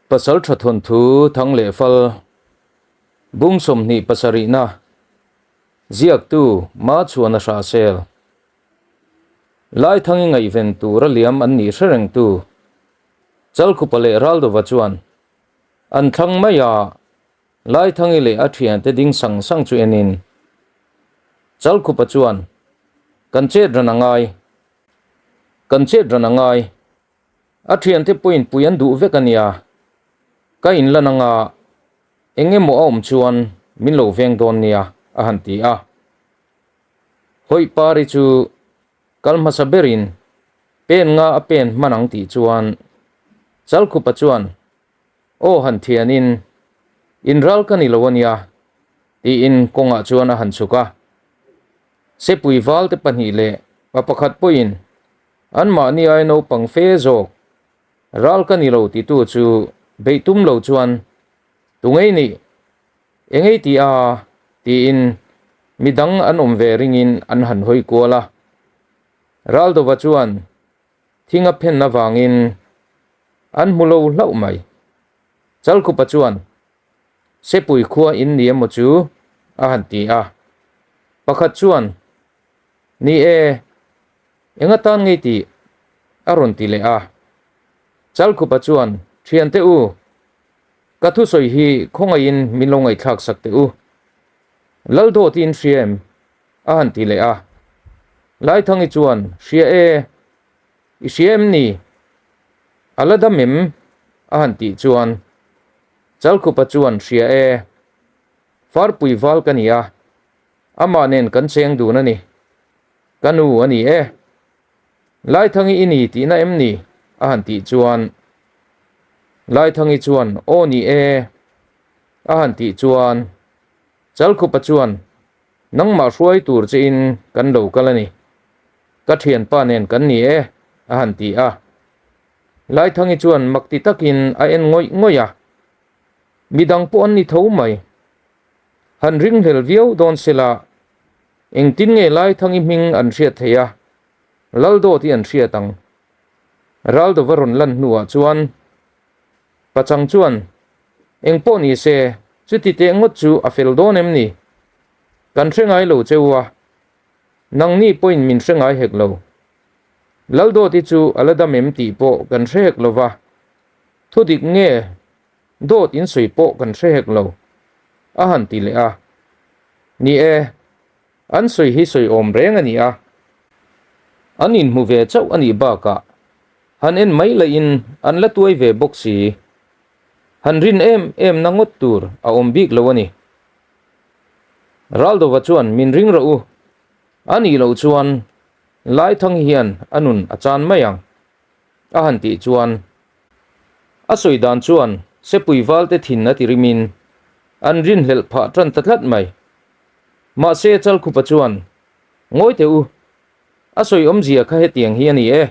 Pasalṭha thawnthu thang leh fal bung 27na ziaktu Machuana Hrahsel Laithangi ngaihven tura liam an nih hre rengtu Chalkhupa leh Raldova chuan an thlang mai a, Laithangi leh a thiante ding sang sang chu enin Chalkhupa chuan Kan chet ran a ngai, kan chet ran a ngai. A thiante pawhin pui an duh vek a nia, ka inlan anga eng emaw a awm chuan min lo veng dawn nia a han ti a. Hawihpari chu kal hmasa berin pen nga a pen hman ang tih chuan Chalkhupa chuan aw han thianin inral ka ni lo a nia tiin kawngah chuan a han chhuk a. Sepui valte pahnih leh pa pakhat pawhin Anmahni ai naupang fe zawk ral ka ni lo titu chu beih tum lo chuan tungei nih engei ti a tiin midang an awm ve ringin an han hawi kual a. Raldova chuan thing a phen avangin an hmu lo hlauh mai. Chalkhupa chuan Sepui khua in ni emaw chu a han ti a. Pakhat chuan Ni e, eng atan ngei tih a rawn ti leh a. Chalkhupa chuan, Thiante u, ka thusawi hi khawngaihin min lo ngaihthlak sak teh u. Laldawt in hria em? a han ti leh a. Laithangi chuan, Hria e, i hria em ni? A la dam em? a han tih chuan Chalkhupa chuan, Hria e, Farpui val ka ni a. Amah nen kan cheng dun a ni. Ka nu a ni e. Laithangi i ni tihna em ni? a han tih chuan Laithangi chuan aw ni e a han tih chuan Chalkhupa chuan nangmah hruai tur che in kan lo kal a ni. Ka thianpa nen kan ni e a han ti a. Laithangi chuan mak ti takin a en ngawih ngawih a. Midang pawh an ni tho mai. Han ringhlel viau dawn sela, engtin nge Laithangi hming an hriat theih a, Laldawt hi an hriat ang. Raldova rawn lan hnuah chuan Pachang chuan, Eng pawh ni se, chuti teh ngawt chu a fel dawn em ni? Kan hre ngai lo che u a, nangni pawhin min hre ngai hek lo. Laldawt hi chu a la dam em tih pawh kan hre hek lo va, thudik nge Dawt in sawi pawh kan hre hek lo, a han ti leh a. Ni e, an sawi hi sawi awm reng a ni a. An inhmu ve chauh a nih bakah han en mai lahin an la tuai ve bawk si. Han rin em em na ngawt tur a awm bik lo a ni. Raldova chuan min ring rawh u, a nih loh chuan Laithang hian a nun a chan mai ang, a han tih chuan A sawi dan chuan Sepui valte thin a ti rimin an rinhlelh phah tan ta tlat mai. Mahse Chalkhupa chuan, Ngawi teh u, a sawi awmzia kha hetiang hi a ni e.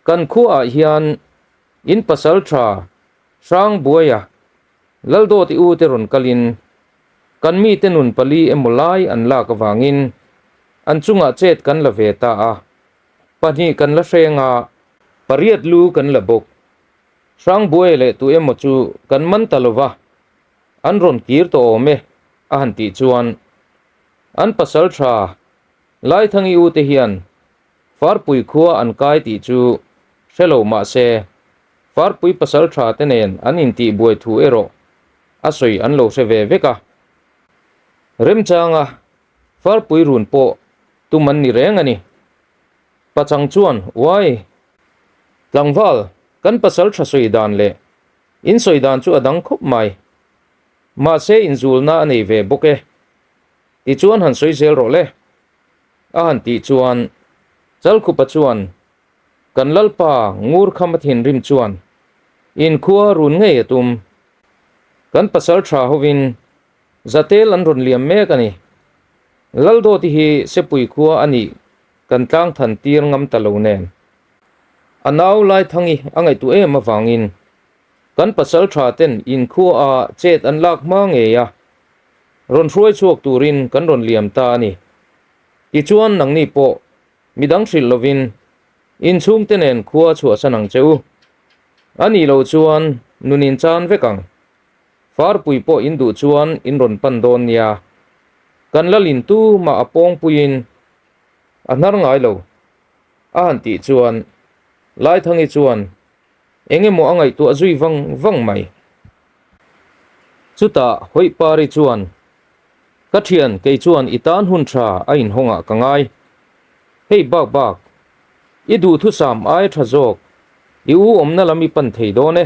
Kan khuaah hian in pasal tha Hrangbuaia Laldawti u te rawn kalin kan mite nun pali emaw lai an lak avangin an chungah chet kan la ve ta a. Pahnih kan la hreng a, pariat lu kan la bawk. Hrangbuai leh tu emaw chu kan man ta lo va, an rawn kir tawh awm e, a han tih chuan an pasal tha Laithangi u te hian Farpui khua an kai tih chu hre lo mah se Farpui pasal tha te nen an intihbuai thu erawh a sawi an lo hre ve vek a. Remchanga Farpui run pawh tum an ni reng a ni. Pachang chuan, Uai! Tlangval, kan pasal tha sawi dan leh in sawi dan chu a dang khawp mai. Mahse inzulna a nei ve bawk e. Tichuan han sawi zel rawh le. A han tih chuan Chalkhupa chuan, Kan Lalpa Ngurkham a thinrim chuan inkhua run ngei a tum. Kan pasal tha hovin Zatel an rawn liam mek a ni. Laldawti hi Sepui khua a nih kan tlang than tir ngam ta lo nen. A nau Laithangi a ngaihtuah em avangin kan pasal tha ten inkhua a chet an lak hma ngei a, rawn hruai chhuak turin kan rawn liam ta a ni. Tichuan nangni pawh midang hrilh lovin inchhungte nen khua chhuahsan ang che u. A nih loh chuan. nun in chan vek ang. Farpui pawh in duh chuan in rawn pan dawn nia. Kan lalin tu mah a pawngpuiin a hnar ngai lo. A han tih chuan Laithangi chuan eng emaw a ngaihtuah zui vang vang mai. Chutah Hawihpari chuan, Ka thian kei chuan i tan hun tha a inhawngah ka ngai. Hei bak bak, i duhthusam ai tha zawk, i u awmna lam i pan thei dawn e.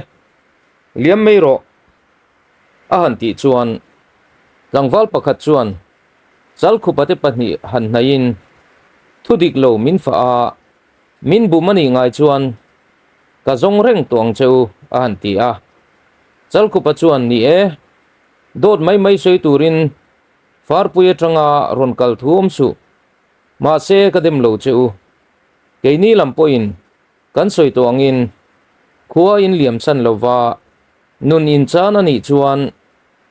Liam mai rawh. A han tih chuan tlangval pakhat chuan Chalkhupa te pahnih han hnaihin thu dik lo min fah a, min bum a nih ngai chuan ka zawng reng tawh ang che u a han ti a. Chalkhupa chuan ni e, dawt mai mai sawi turin Farpui atanga rawn kal thu awm suh, mahse ka dem lo che u. Keini lam pawhin Kan sawi tawh angin khua in liam chan lova nun in chan a nih chuan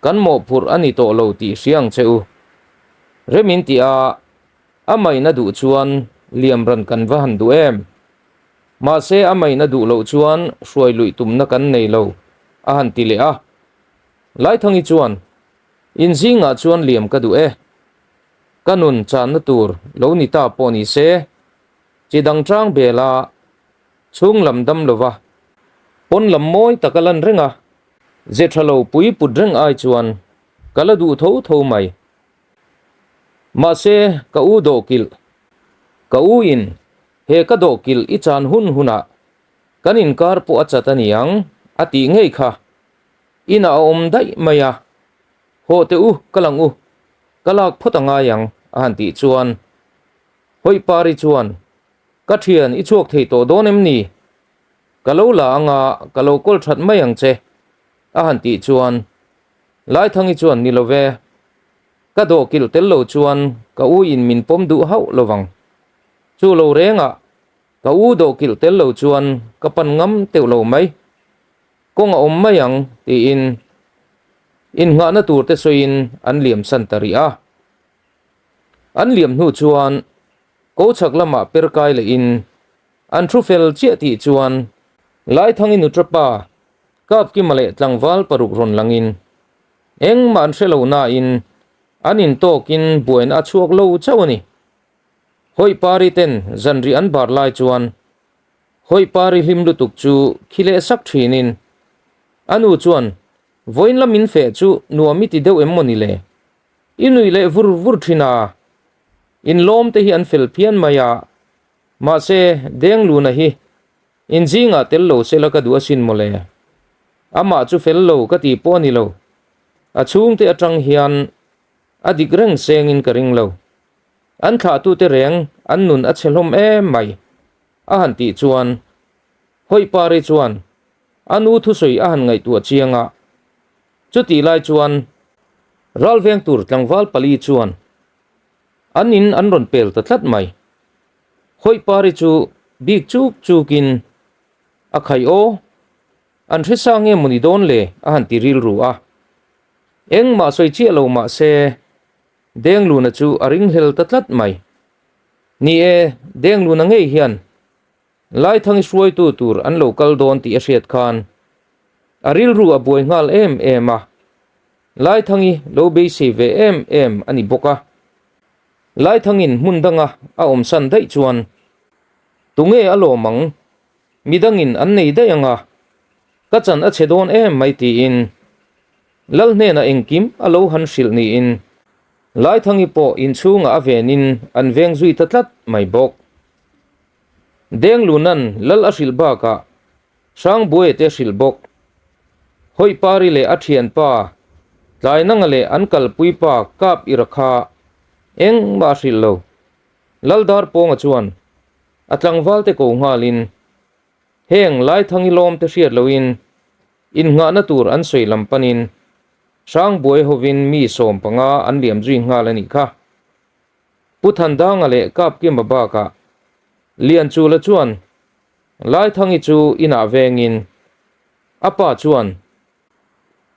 kan mawhphurh a ni tawh lo tih hria ang che u. Rem in tih a, a main a duh chuan liam ran kan va han duh em? Mahse a main a duh loh chuan hruai luih tumna kan nei lo, a han ti leh a. Laithangi chuan, In zingah chuan liam ka duh e. Ka nun channa tur lo ni ta pawh ni se, Chi dang chang bela chhung lam dam lova pawn lam mawi tak a lan reng a, ze tha lo pui put reng ai chuan ka la duh tho tho mai. Mahse ka u dawhkilh, ka u in he ka dawhkilh i chan hun hunah kan inkar pawh a chat a ni ang a tih ngei kha inah a awm daih mai a, haw teh u ka lang u, ka lak phawt a ngai ang a han tih chuan Hawihpari chuan, Ka thian, i chhuak thei tawh dawn em ni? Ka lo la anga ka lo kawl that mai ang che, a han tih chuan Laithangi chuan, Ni lo ve, ka dawhkilh tel lo chuan ka u in min pawm duh hauh lo vang. Chu lo rengah ka u dawhkilh tel lo chuan ka pan ngam teuh lo mai. Kawng a awm mai ang, tiin innghahna tur te sawiin an liamsan ta rih a. An liam hnu chuan ko chhak lamah per kai lehin an thu fel chiah tih chuan Laithangi nutrapa Kapkima leh tlangval paruk rawn langin engmah an hre lo nain an intawkin buaina a chhuak lo chauh a ni. Hawihpari ten zanrih an bar lai chuan Hawihpari hlim lutuk chu khi leh sak thinin a nu chuan vawiin lamin feh chu nuam i ti deuh em maw ni le? I nuih leh vur vur thin a, inlawm te hi an fel phian mai a, mahse Dengluna hi in zingah tel lo sela ka duh asin mawle. Amah chu fel lo ka tih pawh a ni lo, a chhungte atang hian a dik reng sengin ka ring lo. An thlahtute reng an nun a chhe hlawm em mai, a han tih chuan Hawihpari chuan a nu thusawi a han ngaihtuah chiang a, Chutih lai chuan ralveng tur tlangval pali chuan an in an rawn pel ta tlat mai. Hawihpari chu bik chuk chukin a khai aw, an hre sang nge mawni dawn le a han ti rilru a. Engmah sawi chiah lo mah se Dengluna chu a ringhlel ta tlat mai. Ni e, Dengluna ngei hian Laithangi hruaitu tur an lo kal dawn tih a hriat khan a rilru a buai nghal em em a, Laithangi lo beisei ve em em a ni bawk a. Laithangin hmun danga a awmsan daih chuan tunge a lawm ang, midangin an nei daih ang a, ka chan a chhe dawn em mai tiin Lal hnenah engkim a lo han hrilh niin Laithangi pawh inchhungah a venin an veng zui ta tlat mai bawk. Denglunan lal a hrilh bakah Hrangbuaia te hrilh bawk. Hawihpari leh a thianpa Tlainanga leh an kalpui pa Kap Ira kha engmah a hrilh lo. Lal Darpawnga chuan a tlangval te ko nghalin heng Laithangi lawm te hriat loin innghahna tur an sawi lam panin Hrangbuai hovin mi 15 an liam zui nghal a nih kha. Pu Thandanga leh Kapkima bakah Lianchula chuan Laithangi chu inah vengin a pa chuan,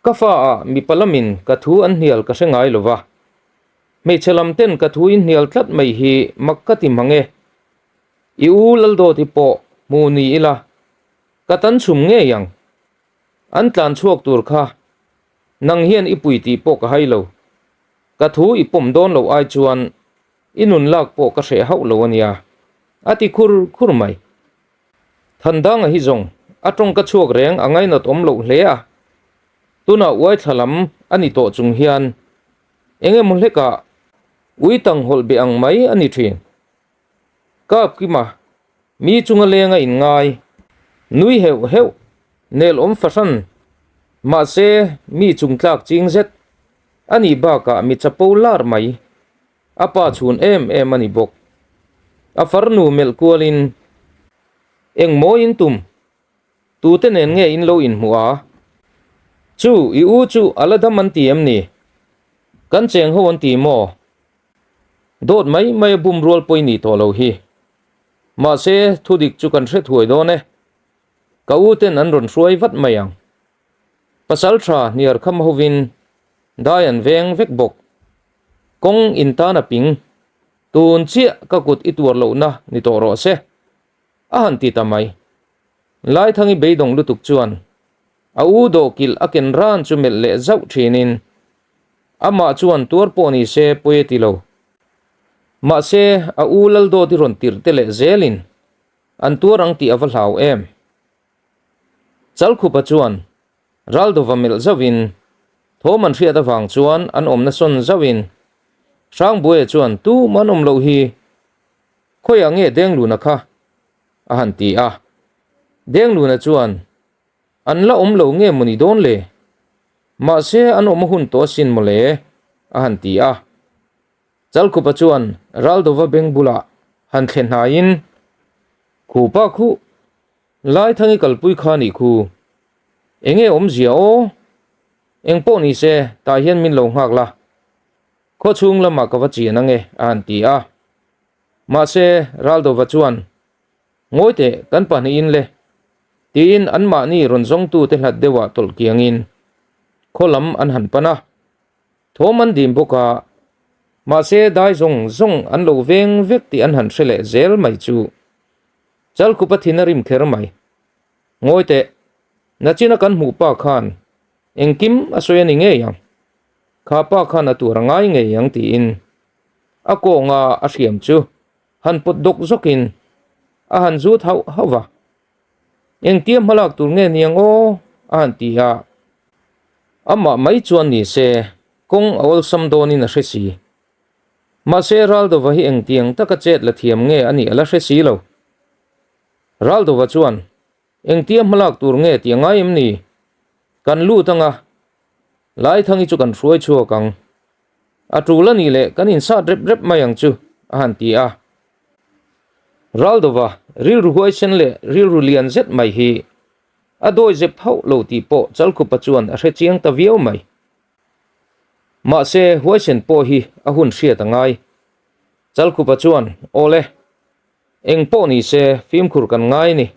Ka fa ah mipa lamin ka thu an hnial ka hre ngai lo va, hmeichhe lam ten ka thu in hnial tlat mai hi mak ka ti mang e. I u Laldawti pawh hmu ni ila ka tan chhum ngei ang. An tlan chhuak tur kha nang hian i pui tih pawh ka hai lo. Ka thu i pawm dawn loh ai chuan i nun lak pawh ka hreh hauh lo a nia, a ti khur khur mai. Thandanga hi zawng a tawng ka chhuak reng a ngainat awm loh hle a, tunah uaithla lam a ni tawh chung hian eng emaw hlekah ui tang hawlh beh ang mai a ni thin. Kap kima mi chunga leng a inngai nui heuh heuh nel awm fahran mahse mi chung tlak ching zet a nih bakah mi chapo lar mai a pa chhun em em a ni bawk. A farnu melh kualin eng mawi in tum tute nen nge in lo inhmuh a? Chu i u chu a la dam an ti em ni? Kan cheng ho an ti maw? Dawt mai mai a bum rual pawi ni tawh lo hi. Mahse, thu dik chu kan hre thuai dawn e. Ka u ten an rawn hruai vat mai ang. Pasal tha hniar kham hovin dai an veng vek bawk. Kawng in tan a ping. Tun chiah ka kut i tuar lohna ni tawh rawh se. A han ti ta mai. Laithangi beidawng lutuk chuan a u dawhkilh a ken ran chu melh leh zauh thinin amah chuan tuar pawh ni se pawi a ti lo. Mahse, a u Laldawt i rawn tirh te leh zelin an tuar ang tih a va hlau em. Chalkhupa chuan Raldova melh zauhin thawm an hriat avang chuan an awmna sawn zauhin Hrangbuaia chuan tumah an awm loh hi khawiah nge Dengluna kha a han ti a. Dengluna chuan An la awm lo nge maw ni dawn le? Mahse an awm a hun tawh asin maw le? a han ti a. Chalkhupa chuan Raldova beng bulah han thle hnaiin, Khupa khuh, Laithangi kalpui kha nih khu. Enge awmzia aw? Eng pawh ni se, tah hian min lo nghak la. Khawchhung lamah ka va chian ange, a han ti a. Mahse Raldova chuan Ngawi teh, kan pahnihin le, tiin anmahni rawn zawngtute hlat deuhah tawlh kiangin khaw lam an han pan a. Thawm an dim bawk a, mahse dai zawng zawng an lo veng vek tih an han hre leh zel mai chu Chalkhupa thin a rim kher mai. Ngawi teh, nachina kan hmuh pa khan engkim a sawi a ni ngei ang, kha pa khan a tur a ngai ngei ang tiin a kawnga a hriam chu han pawt dawk zawkin a han zut hauh hauh va, Engtia hmalak tur nge niang aw? a han ti a. Amah mai chuan ni se, kawng a awlsam dawnin a hre si. Mahse, Raldova hi engtiang taka chet la thiam nge a nih a la hre si lo. Raldova chuan, Engtia hmalak tur nge tih a ngai em ni? Kan lut anga, Laithangi chu kan hruai chhuak ang. A tul a nih leh kan insat rep rep mai ang chu, a han ti a. Raldova rilru huaisen leh rilru lian zet mai hi a dawi zep hauh lo tih pawh Chalkhupa chuan a hre chiang ta viau mai. Mahse, huaisen pawh hi a hun hriat a ngai. Chalkhupa chuan, Aw le, eng pawh ni se fimkhur kan ngai ni.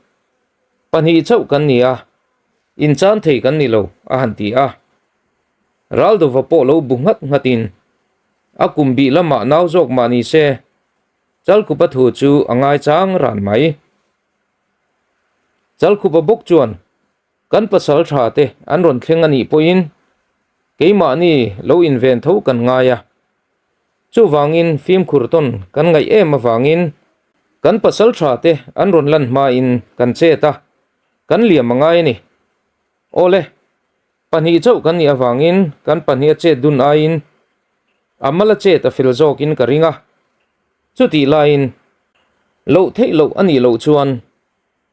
Pahnih chauh kan ni a, inchan thei kan ni lo, a han ti a. Raldova pawh lo bu nghat nghatin a kum bih lamah nau zawk mah ni se, Chalkhupa thu chu a ngaichang ran mai. Chalkhupa bawk chuan kan pasal tha te an rawn thleng a nih pawhin keimahni lo inven tho kan ngai a, chuvangin fimkhur tawn kan ngaih em avangin kan pasal tha te an rawn lan hmain kan chet a, kan liam a ngai a ni. Awle, Pahnih chauh kan nih avangin kan pahnih a chet dun aiin a mal a chet a fel zawkin ka ring a. Chutih laiin loh theih loh a nih loh chuan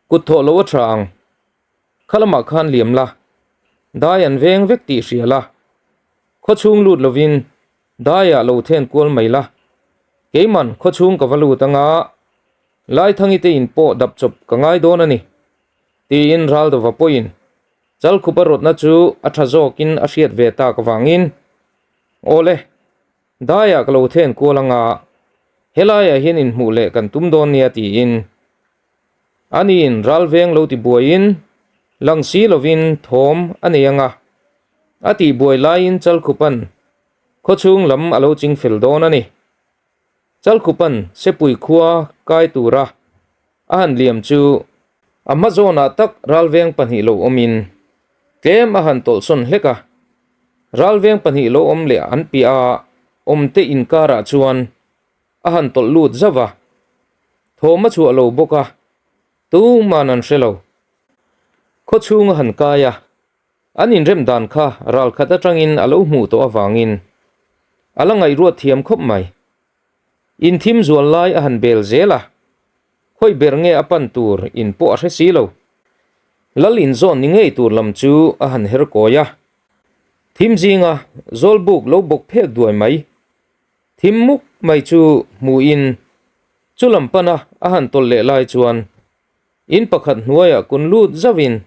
kut thawh loh a tha ang. Kha lamah khan liam la, dai an veng vek tih hria la, khawchhung lut lovin daiah lo then kual mai la, keiman khawchhung ka va lut anga Laithangi te in pawh dap chawp ka ngai dawn a ni, tiin Raldova pawhin Chalkhupa rawtna chu a tha zawkin a hriat ve tak avangin, Awle, daiah ka lo then kual anga, helaiah hian inhmuh leh kan tum dawn nia tiin aniin ralveng lo tibuaiin lang si lovin thawm a nei anga, a tihbuai laiin Chalkhupa'n khawchhung lam a lo chingfel dawn a ni. Chalkhupa'n Sepui khua kai tura a han liam chu a hma zawnah tak ralveng pahnih lo awmin Tlem a han tawlhsawn hlek a, ralveng pahnih lo awm leh an piah a awmte inkarah chuan a han tawlh lut zauh a, thawm a chhuah lo bawk a, tuman an hre lo. Khaw chhung a han kai a, an inrem dan kha ral khat atangin a lo hmuh tawh avangin a la ngaihruat thiam khawp mai. Inthim zual lai a han bel zel a, khawi ber nge a pan tur in pawh a hre si lo. Lal inzawn ni ngei tur lam chu a han her kawi a, thim zinga zawlbuk lo bawk phek duai mai, thim muk mai chu hmuhin chu lam pana a han tawlh leh lai chuan in pakhat hnuaiah kun lut zauhin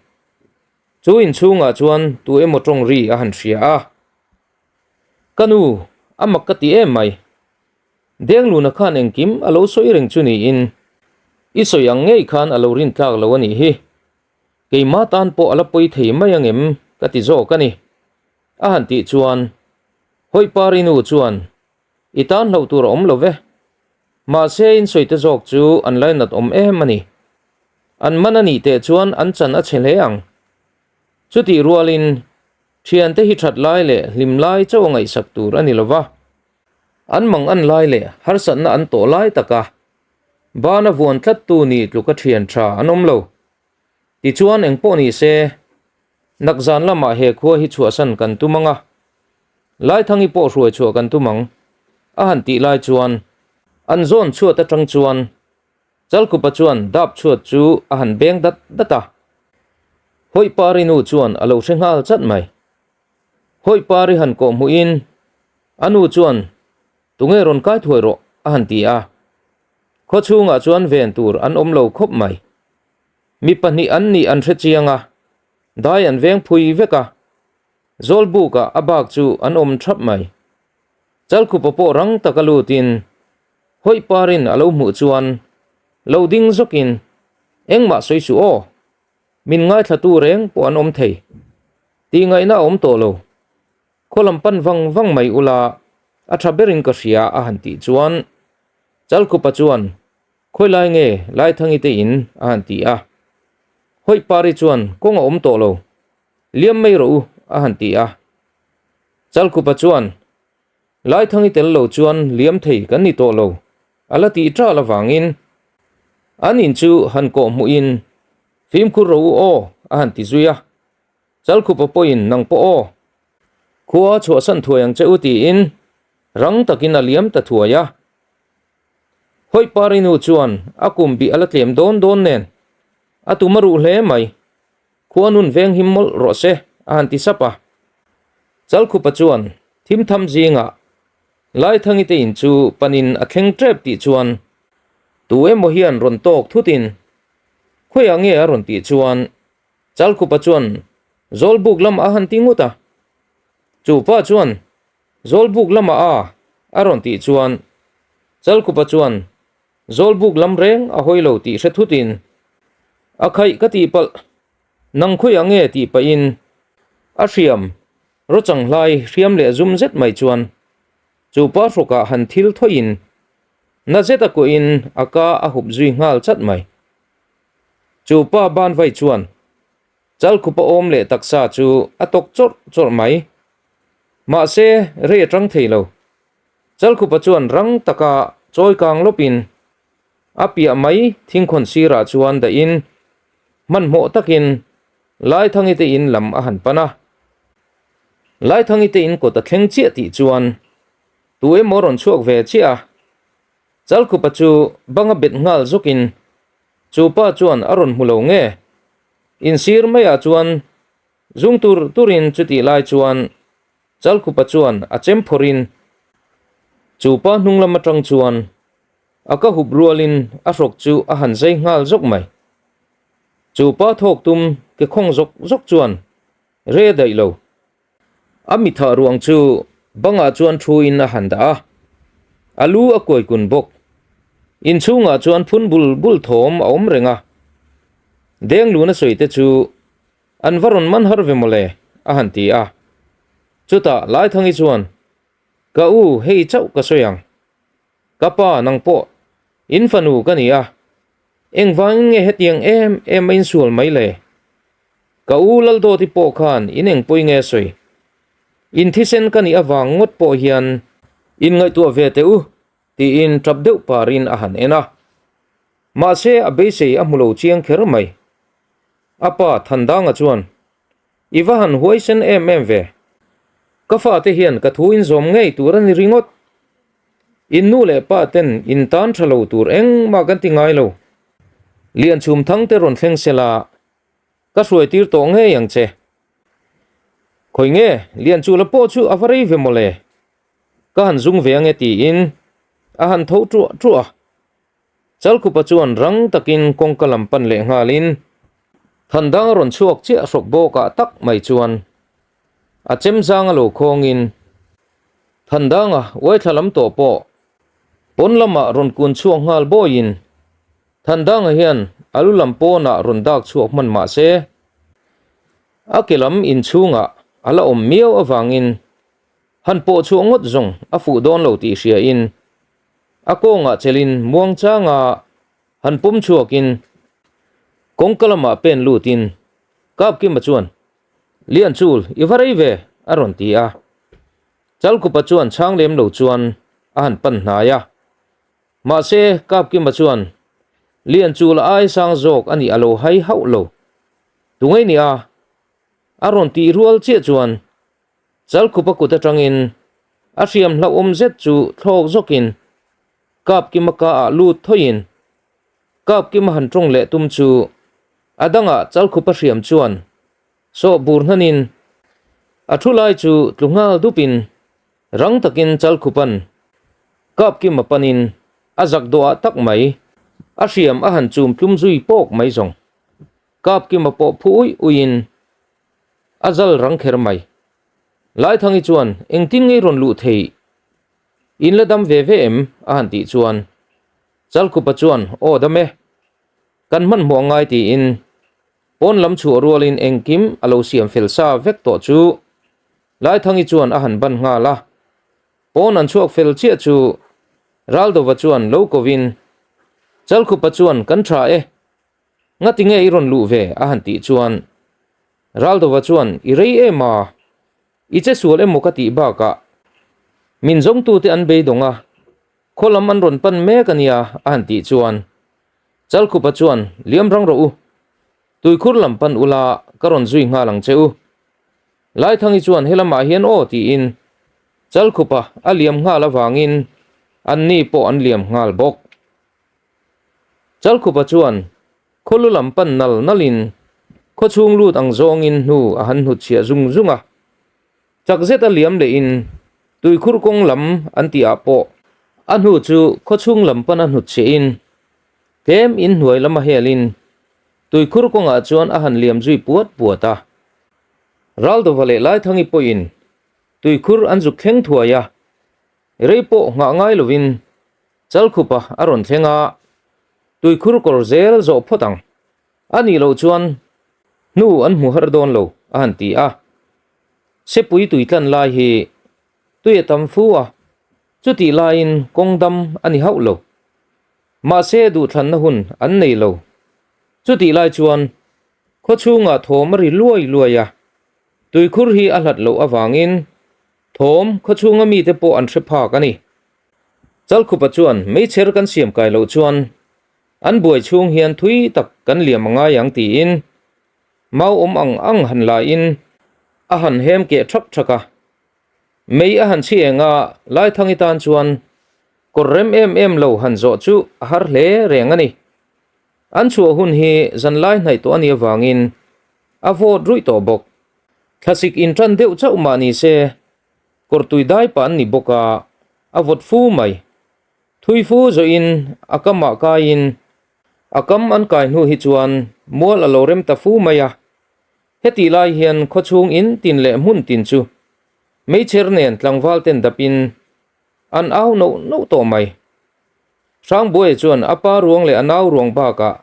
chu inchhungah chuan tu emaw tawng ri a han hria a. Ka nu, a mak ka ti em mai. Dengluna khan engkim a lo sawi reng chu niin, i sawi ang ngei khan a lo rin tlak lo a nih hi. Keimah tan pawh a la pawi thei mai ang em ka ti zawk a ni. A han tih chuan, Hawihpari nu chuan, I tan hlauh tur a awm lo ve. Mahse in sawi te zawk chu an lainat awm em a ni. An man a nih teh chuan an chan a chhe hle ang. Chutih rualin, Thiante hi that lai leh hlim lai chauh a ngaihsak tur a ni lo va, an mang an lai leh harsatna an tawh lai taka bana vuan tlattu ni tluka thian tha an awm lo. Tichuan engpawh ni se, nakzan lamah he khua hi chhuahsan kan tum ang a, Laithangi pawh hruai chhuah kan tum ang, a han tih lai chuan an zawn chhuat atang chuan Chalkupa chuan dap chhuat chu a han beng dat dat a, Hawihpari nu chuan a lo hre nghal chat mai. Hawihpari han kawh hmuhin a nu chuan tunge rawn kai thuai rawh a han ti a, khaw chhungah chuan ven tur an awm lo khawp mai. Mi pahnih an nih an hre chiang a, dai an veng phui vek a, Zawlbukah a bak chu an awm thap mai. Chalkhupa pawh rang taka lutin Hawihparin a lo hmuh chuan lo ding zawkin, Engmah sawi suh aw, min ngaithlatu reng pawh an awm thei. Tih ngaihna a awm tawh lo. Khaw lam pan vang vang mai ula a tha berin ka hria a han tih chuan Chalkhupa chuan, Khawi lai nge Laithangi te in a han ti a. Hawihpari chuan kawng a awm tawh lo, liam mai rawh u a han ti a. Chalkhupa chuan, Laithangi tel lo chuan liam thei kan ni tawh lo, a la tih ṭal avangin an in chu han kawh hmuhin fimkhur rawh u aw a han ti zui a, Chalkhupa pawhin nang pawh aw, khua chhuahsan thuai ang che u tiin rang takin a liam ta thuai a. Hawihpari nu chuan a kum bih a la tlem dawn dawn nen a tum a ruh hle mai. Khua nun veng him mawlh rawh se, a han ti sap a. Chalkhupa chuan thimtham zingah Laithangi te in chu panin a thleng tep tih chuan tu emaw hian rawn tawk thutin khawiah nge a rawn tih chuan Chalkhupa chuan Zawlbuk lamah a han ti ngut a. Chu pa chuan Zawlbuk lamah a a rawn tih chuan Chalkhupa chuan Zawlbuk lam reng a hawi lo tih hre thutin, A khaih ka tih palh, nang khawiah nge tih pahin a hriam rawchang hlai hriam leh zum zet mai chuan chu pa hrawkah han thil thawiin na zet a kuahin a ka a hup zui nghal chat mai. Chu pa ban vai chuan Chalkhupa awm leh taksa chu a tawk chawrh chawrh mai. Mahse, rei a tang thei lo. Chalkhupa chuan rang taka chawi kang lawpin a piah mai thingkhawn sirah chuan dahin hmanhmawh takin Laithangi te in lam a han pan a. Laithangi te in kawt a thleng chiah tih chuan tu emaw rawn chhuak ve chiah a. Chalkhupa chu banga bet nghal zawkin chu pa chuan a rawn hmu lo nge insir maiah chuan zung tur turin chutih lai chuan Chalkhupa chuan a chem phawrhin chu pa hnung lam atang chuan a ka hup rualin a hrawk chu a han zai nghal zawk mai. Chu pa thawk tum ke khawng zawk zawk chuan re daih lo. A mithah ruang chu bangah chuan thuin a han dah a, a lu a kuai kun bawk. Inchhungah chuan phun bul bul thawm a awm reng a, Dengluna sawi te chu An va rawn man har ve mawle, a han ti a. Chutah Laithangi chuan, Ka u, hei chauh ka sawi ang. Ka pa, nang pawh, in fanu ka ni a, engvangin nge hetiang em em a insual mai le? Ka u Laldawti pawh khan in eng pawi nge sawi? In thisen ka nih avang ngawt pawh hian in ngaihtuah ve teh u, tiin tap deuh parin a han en a. Mahse a beisei a hmu lo chiang kher mai. A pa Thandanga chuan, I va han huaisen em em ve. Ka fate hian ka thu in zawm ngei tur a ni ringawt. In nu leh pa ten in tan tha lo tur engmah kan ti ngai lo. Lianchhum thang te rawn thleng sela ka hruai tir tawh ngei ang che. Khawi nge Lianchula pawh chu a va rei ve mawle. Ka han zung ve ange tiin a han tho ṭuah ṭuah a. Chalkhupa chuan rang takin kawngka lam pan leh nghalin Thandang a rawn chhuak chiah hrawk bawkah tak mai chuan a chem zang a lo khawngin Thandanga uaithla lam tawh pawh pawn lamah rawn kun chhuak nghal bawiin Thandanga hian a lu lam pawnah rawn dak chhuak hman mah se a ke lam inchhungah a la awm miau avangin han pawh chhuah ngawt zawng a fuh dawn lo tih hriain A kawngah chelin muangchanga han pawm chhuakin kawngka lamah pen lutin Kapkima chuan, Lianchul, i va rei ve, a rawn ti a. Chalkupa chuan chhang lem lo chuan a han pan hnai a. Mahse, Kapkima chuan, Lianchul a ai sang zawk a nih a lo hai hauh lo. Tungei nia? A rawn tih rual chiah chuan Chalkhupa kut atangin a hriam hlauhawm zet chu thlawk zawkin Kapkima ka ah lut thawiin Kapkima han tawng leh tum chu a dangah Chalkhupa hriam chuan sawh bur hnanin a thu lai chu tlu nghal dupin rang takin Chalkhupan Kapkima panin a zak dawhah tak mai a hriam a han chum tlum zui pawk mai zawng Kapkima pawh phu uih uihin A zal rang kher mai. Laithangi chuan engtin ngei rawn luh theih? In la dam ve ve em? a han tih chuan Chalkhupa chuan aw dam e. Kan hmanhmawh angai tiin pawn lam chhuah rualin engkim a lo siam fel sa vek tawh chu Laithangi chuan a han ban nghal a. Pawn an chhuak fel chiah chu Raldova chuan lo kovin Chalkhupa chuan kan tha e. Ngati nge i rawn luh ve? a han tih chuan Raldova chuan i rei em a, i che sual emaw ka tih bakah min zawngtute an beidawng a, khaw lam an rawn pan mek a nia a han tih chuan Chalkhupa chuan liam rang rawh u, tuikhur lam pan ula ka rawn zui nghal ang che u. Laithangi chuan helamah hian aw tiin Chalkhupa a liam nghal avangin anni pawh an liam nghal bawk. Chalkhupa chuan khawlu lam pan nal nalin khawchhung lut ang zawngin hnu a han hnutchhiah zung zung a. Chak zet a liam lehin tuikhur kawng lam an tih ah pawh a hnu chu khawchhung lam pan a hnutchhiahin tlem in hnuai lam a helin tuikhur kawngah chuan a han liam zui puat puat a. Raldova leh Laithangi pawhin tuikhur an zuk thleng thuai a, rei pawh nghah ngai lovin Chalkhupa a rawn thleng a, tuikhur kawr zel zawh phawt ang. A nih loh chuan hnu an hmu har dawn lo, a han ti a. Sepui tui tlan lai hi tui a tam fu a, chutih laiin kawng dam a ni hauh lo. Mahse duhthlanna hun an nei lo. Chutih lai chuan khawchhungah thawm a ri luai luai a, tuikhur hi a hlat loh avangin thawm khawchhunga mite pawh an hre phak a ni. Chalkhupa chuan meichher kan siam kai loh chuan an buai chhung hian thui tak kan liam a ngai ang tiin mau awm ang ang han la in a han hem keh thak thak a. Mei a han chhi eng a, Laithangi tan chuan kawr rem em em lo han zawh chu a har hle reng a ni. An chhuah hun hi zanlai hnaih tawh a nih avangin a vawt ruih tawh bawk. Thlasik inṭan deuh chauh mah ni se Kawr tui dai pah an ni bawk a, a vawt fu mai. Thui fu zawhin a kamah kaiin a kam an kai hnu hi chuan mual a lo rem ta fu mai a. Hetih lai hian khawchhung in tin leh hmun tin chu meichher nen tlangval ten dapin an au noh noh tawh mai. Hrangbuaia chuan a pa ruang leh a nau ruang bakah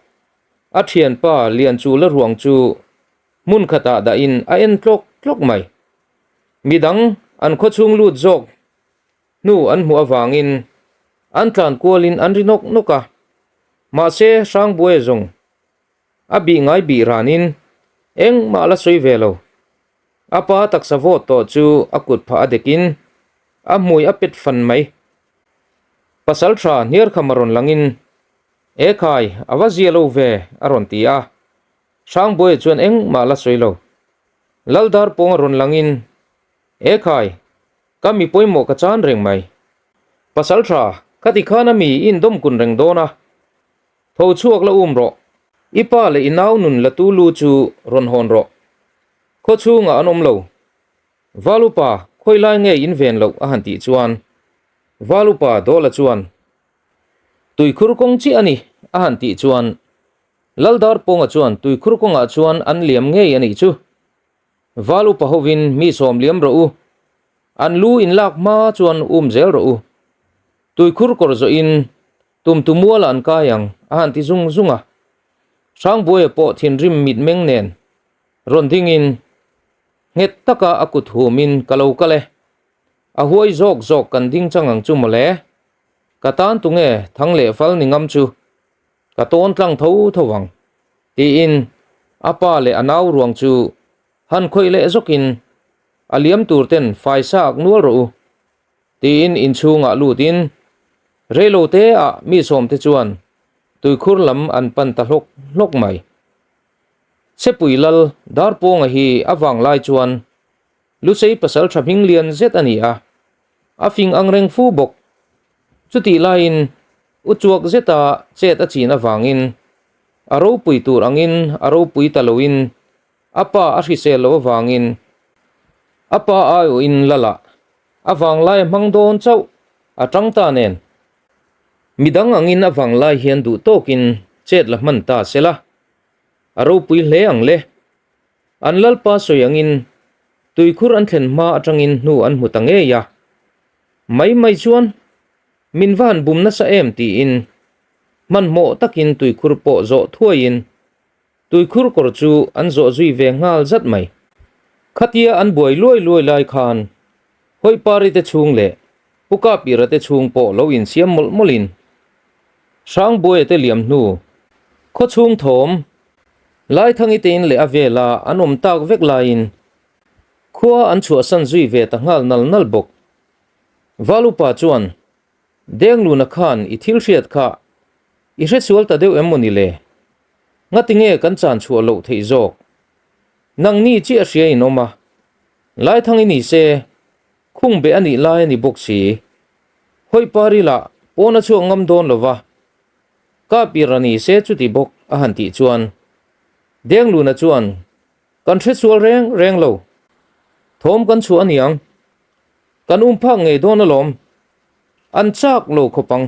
a thianpa Lianchula ruang chu hmun khatah dahin a en tlawk tlawk mai. Midang an khawchhung lut zawk hnu an hmuh avangin an tlan kualin an ri nawk nawk a, mahse Hrangbuaia zawng a bih ngai bih ranin Engmah a la sawi ve lo. A pa taksa vawt tawh chu a kut phah a dekin a hmui a pet fan mai. Pasal tha hniarkham a rawn langin, E khai, a va zia lo ve, a rawn ti a. Hrangbuaia chuan engmah a la sawi lo. Laldar pawng a rawn langin, E khai, ka mi pawimawh ka chan reng mai. Pasal tha, khati khan a mi i indawm kun reng dawn a. Tho chhuak la um rawh. I pa leh i nau nun la tu lu chu rawn hawn rawh. Khaw chhungah an awm lo. Val upa, khawi lai nge in ven loh a han tih chuan Val upa Dawla chuan, Tuikhur kawng chiah a ni a han tih chuan Laldar Pawnga chuan tuikhur kawngah chuan an liam ngei a nih chu. Val upa hovin mi sawm liam rawh u. An lu in lak hma chuan um zel rawh u. Tuikhur kawr zawhin tum tu mualah an kai ang a han ti zung zung a. Hrangbuaia pawh thinrim mitmeng nen rawn dingin nghet taka a kut humin ka lo kal e. A huai zawk zawk kan ding chang ang chu mawle. Ka tan tunge thang leh fal ni ngam chu ka tawn tlang tho tho vang tiin a pa leh a nau ruang chu han khawih leh zawkin a liam tur ten fai sak nual rawh u tiin inchhungah lutin reilo te ah mi sawm te chuan tuikhur lam an pan ta hlawk hlawk mai. Sepui lal Darpawnga hi a vang lai chuan Lusei pasal tha hming lian zet a ni a, a fing ang reng fu bawk. Chutih laiin u chuak zeta chet a chin avangin a ropui tur angin a ropui ta loin a pa a hrisel lo avangin a pa aiawhin Lala a vanglai a hmang dawn chauh a tang ta nen. Midang angin a vanglai hian duh tawkin chet la hman ta sela a ropui hle ang le. An lalpa sawi angin tuikhur an thlen hma atangin hnu an hmu ta ngei a, mai mai chuan min va han bum nasa em tiin hmanhmawh takin tuikhur pawh zawh thuaiin tuikhur kawr chu an zawh zui ve nghal zat mai. Khatia an buai luai luai lai khan Hawihpari te chhung leh Pu Kapira te chhung pawh lo insiam mawlh mawlhin Hrangbuaia te liam hnu khawchhung thawm Laithangi te in leh a vela an awm tak vek laiin khua an chhuahsan zui ve ta nghal nal nal bawk. Valupa chuan, Dengluna khan i thil hriat kha i hresual ta deuh em maw ni le? Ngati nge kan chan chhuah loh theih zawk? Nangni chiah hria in awm a, Laithangi ni se khung beh a nih lai a ni bawk si. Hawihpari lah pawn a chhuak ngam dawn lo va, Ka pir a ni se chuti bawk a han tih chuan Dengluna chuan kan hre sual reng reng lo. Thawm kan chhuah a niang. Kan um phak ngei dawn alawm. An chak lo khawp ang.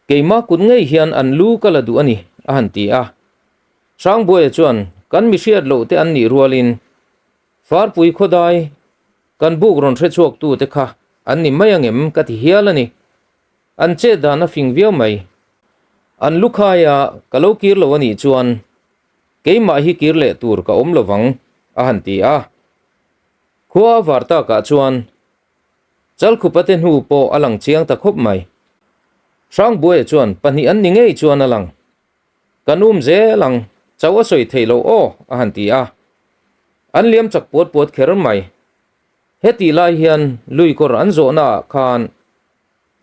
Keimah kut ngei hian an lu ka la duh a ni a han ti a. Hrangbuaia chuan kan mi hriat loh te an nih rualin Farpui khawdai kan buk rawn hre chhuak tu te kha an ni mai angem ka ti hial a ni. An chet dan a fing viau mai. An lukhaia ka lo kir lo a nih chuan keimah hi kir leh tur ka awm lo vang, a han ti a. Khua a var takah chuan Chalkhupa te hnu pawh a lang chiang ta khawp mai. Hrangbuaia chuan pahnih an ni ngei chuan a lang. Kan um zel ang, chauh a sawi theih loh aw, a han ti a. An liam chak puat puat kher mai. Hetih lai hian lui kawr an zawhnaah khan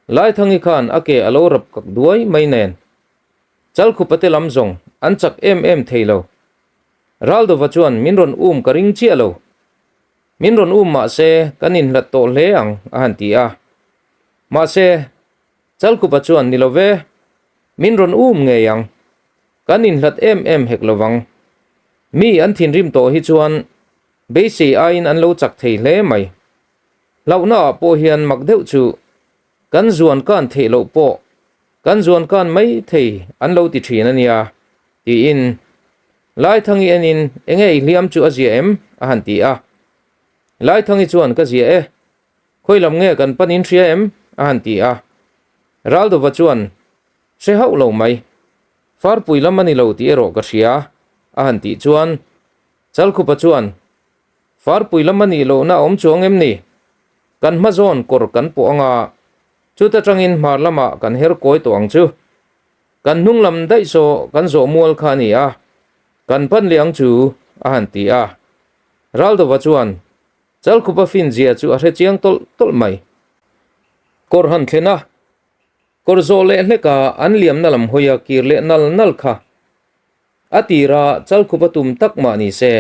Laithangi khan a ke a lo rap kak duai mai nen Chalkhupa te lam zawng an chak em em thei lo. Raldova chuan min rawn um ka ring chiah lo. Min rawn um mahse kan inhlat tawh hle ang a han ti a. Mahse Chalkhupa chuan ni lo ve, min rawn um ngei ang. Kan inhlat em em hek lo vang. Mi an thinrim tawh hi chuan beisei aiin an lo chak thei hle mai. Hlauhna ah pawh hian mak deuh chu kan zuan kan theih loh pawh kan zuan kan mai thei an lo ti thin a nia tiin Laithangi enin enge i hliam chu a zia em a han ti a. Laithangi chuan ka zia e, khawi lam nge kan pan in hria em a han ti a. Raldova chuan hre hauh lo mai, Farpui lam a ni lo tih erawh ka hria a han tih chuan Chalkhupa chuan Farpui lam a nih lohna a awm chuang em ni? Kan hma zawn kawr kan pawh anga, chuta tangin hmar lamah kan her kawi tawh ang chu. Kan hnung lam daih saw kan zawh mual kha a ni a, kan pan leh ang chu a han ti a. Raldova chuan Chalkhupa finzia chu a hre chiang tawlh tawlh mai. Kawr han thlen a, kawr zawh leh hleka an liamna lam hawia kir leh nal nal kha a tira Chalkhupa tum tak mah ni se,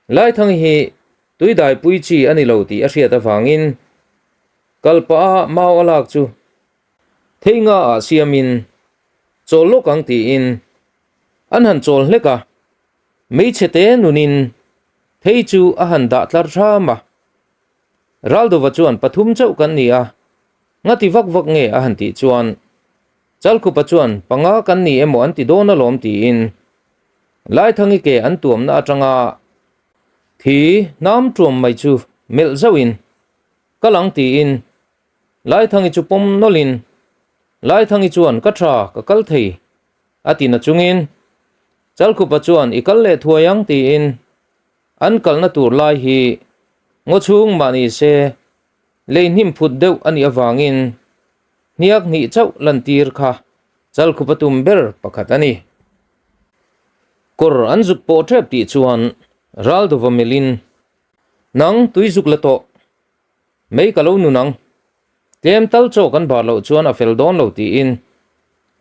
Laithangi hi tuidaipui chi a ni lo tih a hriat avangin kalpah a mau a lak chu thei nga ah siamin chawl lawk ang tiin an han chawl hlek a. Hmeichhe te nunin thei chu a han dah tlar hram a. Raldova chuan pathum chauh kan ni a, ngati vak vak nge a han tih chuan Chalkhupa chuan panga kan ni emaw an ti dawn alawm tiin Laithangi ke an tuamna atanga thi hnam tuam mai chu melh zauhin kal ang tiin Laithangi chu pawm nawlhin Laithangi chuan ka tha ka kal thei a ti na chungin Chalkhupa chuan i kal leh thuai ang tiin an kalna tur lai hi ngaw chhung mah ni se lei hnim phut deuh a nih avangin hniak hnih chauh lantir kha Chalkhupa tum ber pakhat a ni. Kawr an zuk pawh tep tih chuan Raldova melhin nang tui zuk la tawh mai ka lo nun ang Tlem tal chaw kan bar loh chuan a fel dawn lo tiin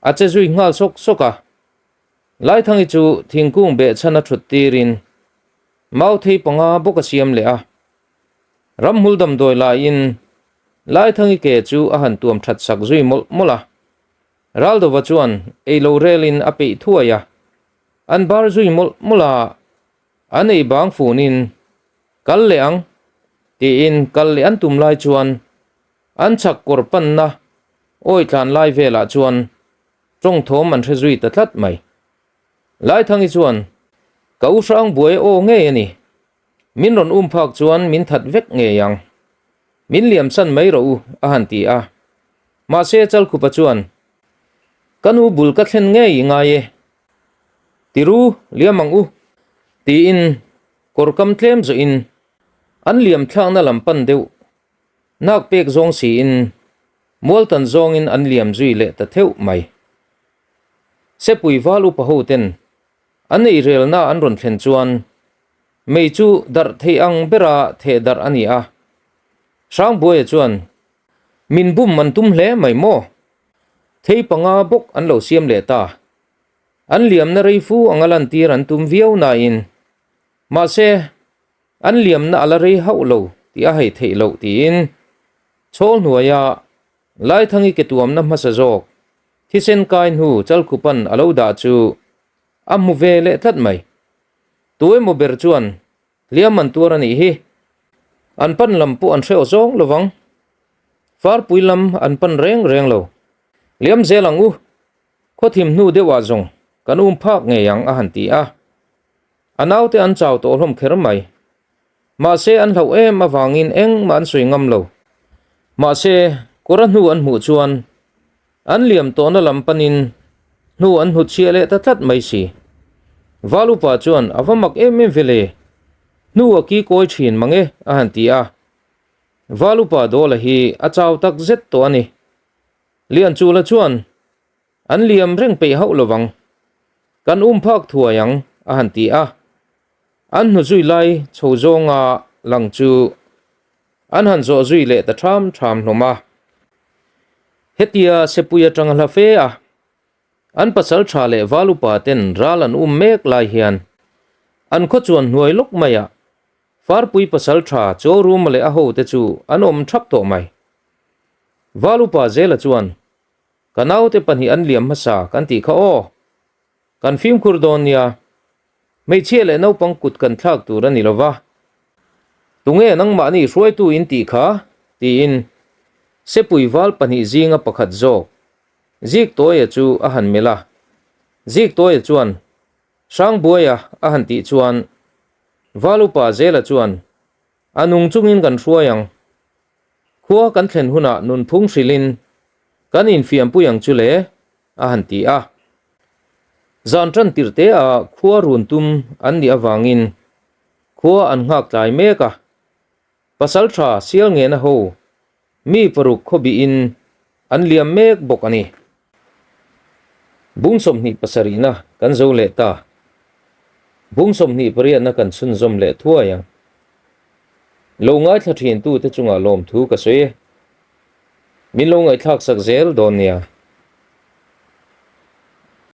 a che zui nghal sawk sawk a. Laithangi chu thingkung behchhan a thut tirin mauthei panga bawk a siam leh a. Ramhmul damdawi laiin Laithangi ke chu a han tuam that sak zui mawlh mawlh a. Raldova chuan ei lo relin a peih thuai a. An bar zui mawlh mawlh a, an ei bang funin Kal leh ang, tiin kal leh an tum lai chuan an chhak kawr panna awi tlan lai velah chuan tawng thawm an hre zui ta tlat mai. Laithangi chuan, Ka u hrang buai aw ngei a ni, min rawn um phak chuan min that vek ngei ang, min liamsan mai rawh u, a han ti a. Mahse Chalkhupa chuan, Ka nu bul ka thlen ngei i ngai e, tiru liam ang u, tiin Kawr kam tlem zawhin an liam thlakna lam pan deuh nak pek zawng siin mualtan zawngin an liam zui leh ta theuh mai. Sepui val upa ho ten an ei relna an rawn thlen chuan mei chu darh theih ang bera theh darh a ni a. Hrangbuaia chuan min bum an tum hle mai maw? Thei panga bawk an lo siam leh ta. An liamna rei fu anga lantir an tum viau nain mahse an liamna a la rei hauh lo tih a hei theih loh tiin chhawl hnuaia Laithangi ke tuamna hmasa zawk thisen kai hnu Chalkhupan a lo dah chu a hmu ve leh tlat mai. Tu emaw ber chuan hliam an tuar a nih hi. An pan lam pawh an hreuh zawng lovang. Farpui lam an pan reng reng lo. Liam zel ang u. Khawthim hnu deuhah zawng kan um phak ngei ang a han ti a. A naute an chau tawh hlawm kher mai. Mahse an hlauh em avangin engmah an sawi ngam lo. Mahse kawra hnu an hmuh chuan an liam tawhna lam panin hnu an hnutchhiah leh ta tlat mai si. Val upa chuan a va mak em em ve le, hnu a ki kawi thin mang e a han ti a. Val upa Dawla hi a chau tak zet tawh a ni. Lianchula chuan, An liam reng peih hauh lovang, kan um phak thuai ang, a han ti a. An hnu zui lai chho zawnga lang chu an han zawh zui leh ta ṭham ṭham hlawm a. Hetia Sepui aṭanga hla fe a, an pasal ṭha leh val upa ten ral an um mek lai hian an khaw chuan hnuai lawk maiah Farpui pasal ṭha Chawruma leh a hote chu an awm ṭhap tawh mai. Val upa Zela chuan, Ka naute pahnih an liam hmasa kan tih kha aw. Kan fimkhur dawn nia. Hmeichhia leh naupang kut kan thlak tur a ni lo va. Tunge nangmahni hruaitu in tih kha? tiin Sepui val pahnih zinga pakhat zawk Ziktawia chu a han melh a. Ziktawia chuan, Hrangbuaia a han tih chuan Val upa Zela chuan, A nung chungin kan hruai ang. Khua kan thlen hunah nunphung hrilhin kan infiampui ang chu le, a han ti a. Zan tan tirh te ah khua run tum an nih avangin khua an nghak tlai mek a. Pasal tha sial ngena ho mi paruk khawbihin an liam mek bawk a ni. Bung 27 na kan zo leh ta. Bung 28na kan chhunzawm leh thuai ang. Lo ngaithla thin tute chungah lawmthu ka sawi e. Min lo ngaihthlak sak zel dawn nia.